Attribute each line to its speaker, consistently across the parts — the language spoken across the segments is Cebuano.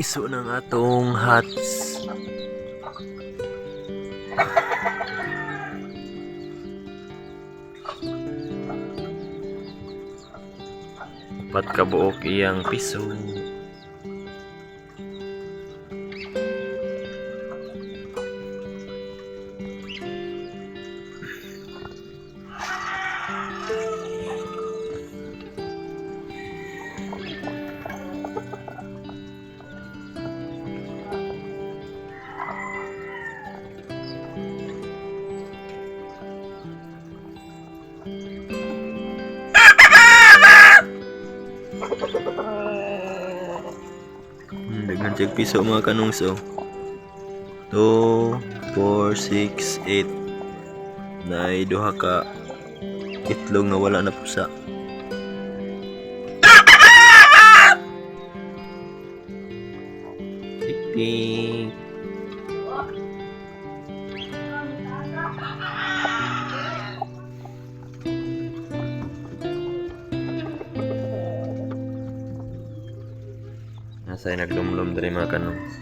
Speaker 1: Piso ng atong hats. Upat ka buok iyang piso. Daghan siyang piso, mga kanungso. 2, 4, 6, 8. Naay duha ka itlog nga wala na pusa. Tik-tik. Nasa naglumlum diri, mga kanungs.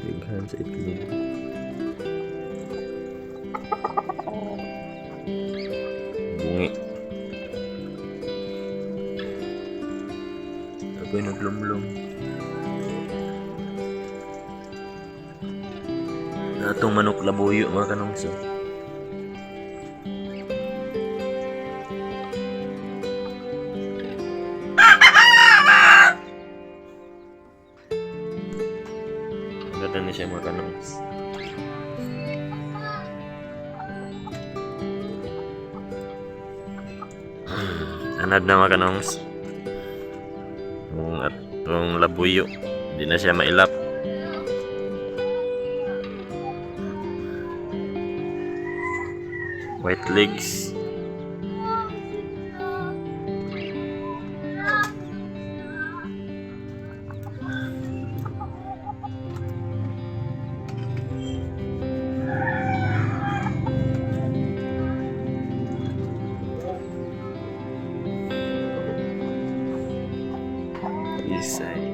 Speaker 1: Daghan sa itlog. Bungi. Ako'y naglumlum. Atong manok labuyo, mga kanungso. Ganda na siya, mga kanungs. Anad na, mga kanungs. Ang atong labuyo. Hindi na siya mailap. White legs. Isay.